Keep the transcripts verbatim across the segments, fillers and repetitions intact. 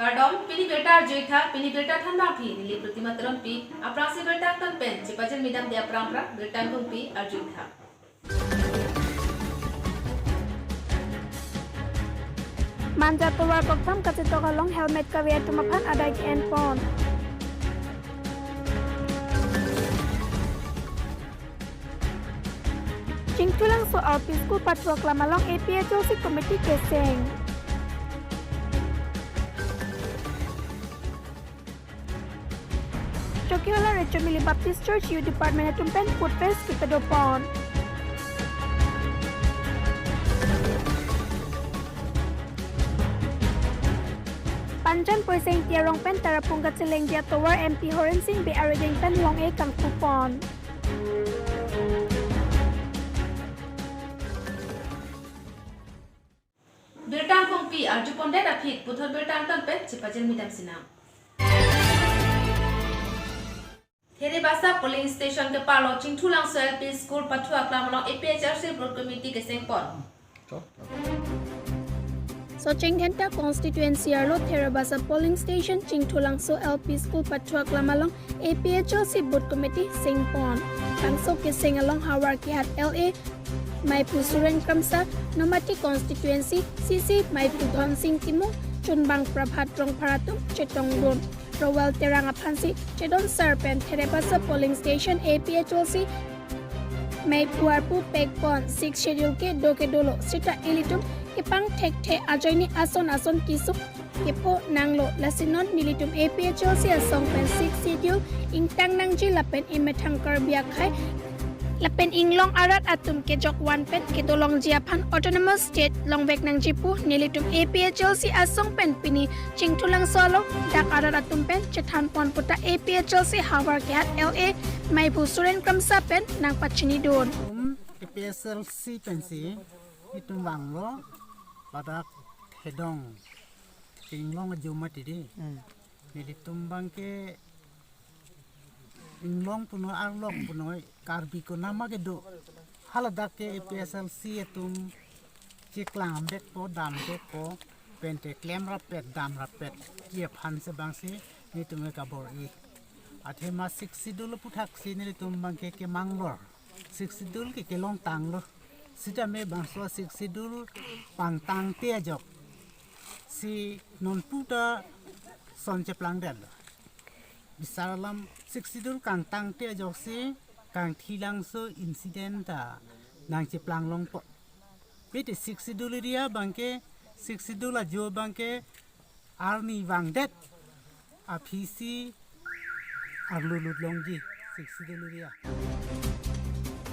Kardom, pini birta arjuitha, pini birta thanbang aphi neli Protima Teronpi, aphrangsi birta angtan pen chepajirmi damde aphrang aphrang birta angkungpi arjuitha. Manja tovar koktham kachetok along helmet kave atum aphan adai ke-en pon. Chingthulangso L P School pathu aklam along A P H L C committee keseng. Chokihola Recho Mili Baptist Church Youth Department atum pen food fest kepadopon. Panjan Poisa Ingti arong pen Tarapung kachelengji atovar M P Horen Sing Bey arideng pen long-e kangpupon. Birta angkungpi arjupondet aphi puthot birta angtan pen chepajirmi dam sinang. Therebasa polling station keparlo Chingthulangso L P School pathu aklam along A P H L C booth committee kesengpon. Socheng Dhenta constituency arlo Therebasa polling station Chingthulangso L P School pathu aklam along A P H L C booth committee sengpon. Bangso keseng along havar kehat L A Maiphu Suren Kramsa, Nomati constituency C C Maiphu Dhonsing Timung, chunbang Prabhat Rongphar atum chetongdun. Rowel Terang aphansi chedon sar pen Therebasa polling station A P H L C Maiphu arpu pekpon, Sixth Schedule kedo kedolo seta ilitum kepangthekthe ajoine ason ason kesung kepho nanglo. Lasi non nelitum A P H L C asong pen Sixth Schedule ingtang nangji lapen imethang Karbi akhei lapen inglong arat atum kejok van pen kedolongji aphan autonomous state longvek nangji pu nelitum A P H L C asong pen pini Chingthulangso along dak arat atum pen chethanpon puta A P H L C havar kehat L A Maiphu Suren Kramsa pen nangpachinidun. Tum A P H L C pensi itum vanglo ladak thedong inglong ajo mati dei. Hmm. Nelitum abangke inglong punoi, arlok punoi, Karbi konama kedo. Haladak ke A P H L C atum cheklang vekpo, dam vekpo, pen te klem rapet, dam rapet, ke aphan si abangsi nelitum ke kabor-i. Athema Sixth Schedule aputhaksi nelitum abangke kemang lor. Sixth Schedule ke kelongtanglo. Sitame bangso Sixth Schedule pangtangte ajoksi non puta son cheplangdetlo. Bisar alam Sixth Schedule kangtangte ajoksi Kangthilangso incident ta nangcheplang longpo. Pete Sixth Schedule area abangke, Sixth Schedule ajo abangke arni vangdet aphisi arlu lut longji Sixth Schedule area.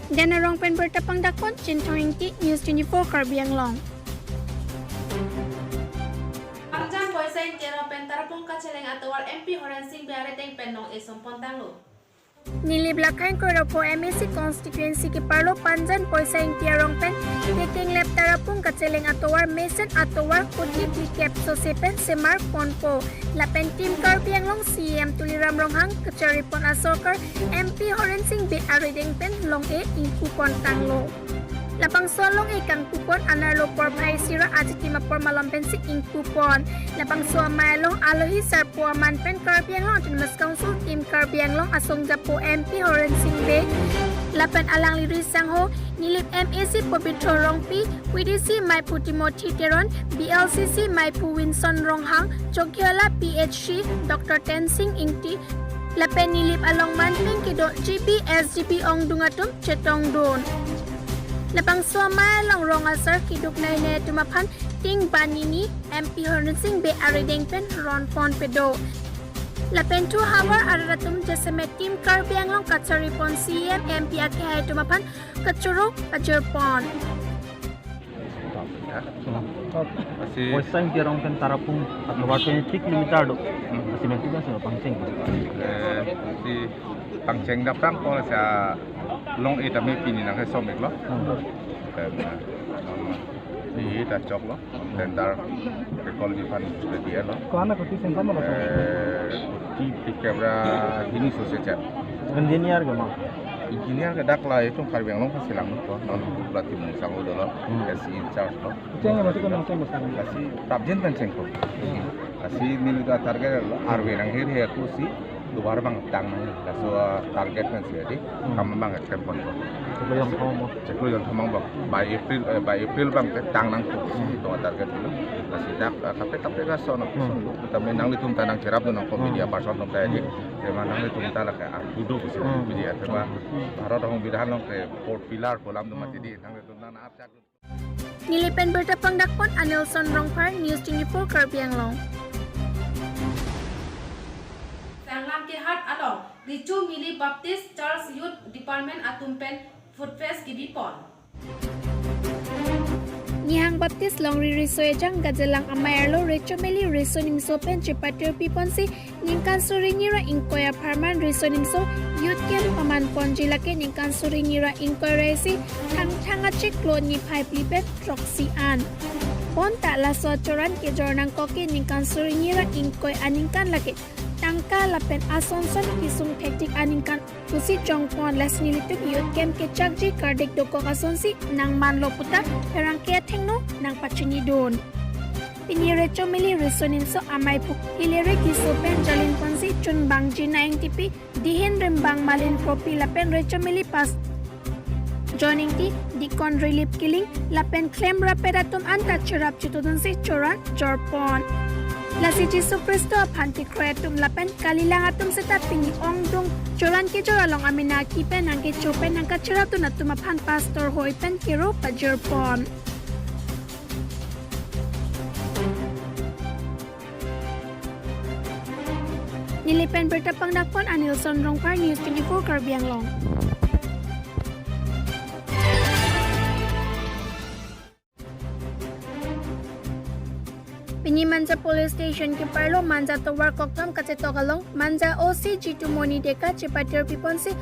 Den arong pen birta pangdakpon Chinthong Ingti, News twenty-four Karbi Anglong. Panjan Poisa Ingti arong pen Tarapung kacheleng atovar M P Horen Sing Bey arideng pen long-e songpon tanglo. Nilip Lakhang Koirapho M A C constituency keparlo Panjan Poisa Ingti arong pen Tekenglep Tarapung kacheleng atovar mesen atovar kuti plikep sose pen semar ponpo. Lapen Team Karbi Anglong C E M Tuliram Ronghang kacharipon asorkar M P Horen Sing Bey arideng pen long-e ingpupon tanglo. Labangso along-e kangpupon anerlo porphai sira ajitim apor malom pensi ingpupon. Labangso amei along alohi sarpo aman pen Karbi Anglong Autonomous Council Team Karbi Anglong asong japo M P Horen Sing Bey, lapen alangli ri sangho Nilip M A C Pobitro Rongpi, V D C Maiphu Timothy Teron, B L C C Maiphu Winson Ronghang, Chokihola P H C Doctor Tensing Ingti, lapen Nilip along man pen kedo G B S G B ongdung atum chetongdun. Labangso amei along rong asar keduk nei nei atum aphan ting banini M P Horen Sing Bey arideng pen ronpon pedo. Lapen thu havar arat atum jasemet Team Karbi Anglong kacharipon C E M M P akehai atum aphan kachoro pajirpon. Asi Poisa Ingti arong pen Tarapung atovar twenty-three kilometer do. Hmm. Asi menti ba sino pangcheng. Eh, si pangcheng dapdang ko sa long-e tame pini nangkesom iklo. Hmm. Dan, eh, di ta choklo. Tender ke call di pan sudah dia lo. Ko-an akuti sengkam lo? Eh, kuti plikep ra hini sose chat. Engineer ke ma? Engineer ke dak la itum Karbi Anglong kasilang ko. Non berarti mungsang udah lo. Hmm. Kasi in charge lo. Cheng ya, masih ko nang cheng masih. Kasi prapjin kan cheng ko. Si neli ta target lo, arve nanghir he aku si duar bang tang nang, laso target nang si adi, Hmm. kam bang attempt pon. Chiklo jongthom mo. Chiklo jongthom bang. By April, eh, by April bang ke tang nang ko si Hmm. to target lo. Lasi dak, eh, kaprek kaprek ason, Hmm. ason lo. Tame nanglitum ta nangcherapdun nang ko Hmm. media person atum ta adi. Tema nanglitum ta lake arpu do ko si Hmm. media. Tema Hmm. Bharat ahong bidhan along ke four pillar pu alam do Hmm. mati di. Nanglitum nang na apchak. Neli pen birta pangdakpon Anilson Rongphar, News twenty-four Karbi Anglong. Sanglam Kehat along Recho Mili Baptist Church Youth Department atum pen Food Fest kebipon. Nihang Baptist Longri Riso Ejang Gajalang amei arlo Recho Mili Riso Nimso pen chepatir piponsi ningkan suri hini ra ingkoi apharman Riso Nimso Youth Camp paman ponji, lake ningkan suri hini ra ingkoi ra isi Thangthang achiklo niphai phli pen throksi an. Bonta laso achoran kejor nangkok ke ningkan suri hini ra ingkoi aningkan, lake tangka lapen ason son kesung thektik aningkan pusi chongpon. Lasi nelitum Youth Camp kechakji kardik dokok asonsi nangmanlo puta pherangke athengno nangpachinidun. Pini Recho Mili Riso Nimso amei phuk Hilary Tisso pen jalin ponsi chunbang Jina Engtipi, Dihin Rimbang Malin Kropi lapen Recho Mili Pastor John Ingti, Deacon Rilip Killing lapen klemrap pet atum anta cherap chitudunsi choran jorpon. Lasi Jisu Khristo aphan tikroi atum lapen kalilang atum seta pini ongdung choran kejor along amena aki pen nangkecho pen nangkacherapdun atum aphan pastor hoi pen kero pajirpon. Neli pen birta pangdakpon Anilson Rongphar, News twenty-four Karbi Anglong. Pini Manja Police Station keparlo Manja tovar kokthom kachetok along Manja O C Jitu Moni Deka chepatir piponsi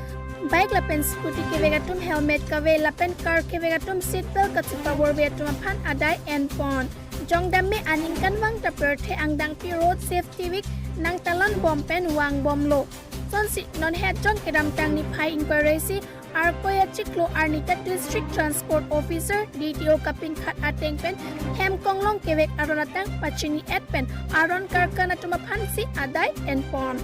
bike lapen scooty kevek atum helmet kave lapen car kevek atum seat belt kachepavorve atum aphan adai enpon. Jongdam me aningkanvang ta pirthe angdangpi Road Safety Week nangtalon bom pen vangbomlo. Sonsi non het jong kedamtang niphai ingkoi ra isi Arkoi achiklo arni ta District Transport Officer, D T O kapinkhat ateng pen hem konglong kevek aron atang pachini-et pen aron karkan atum aphansi adai enpon.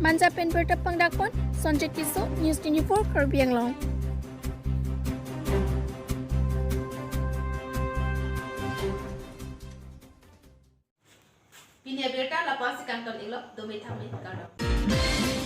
Manja pen birta pangdakpon Sonjit Tisso, News twenty-four Karbi Anglong. Pini abirta lapu-an si kangton iklo, dome thame, kardom.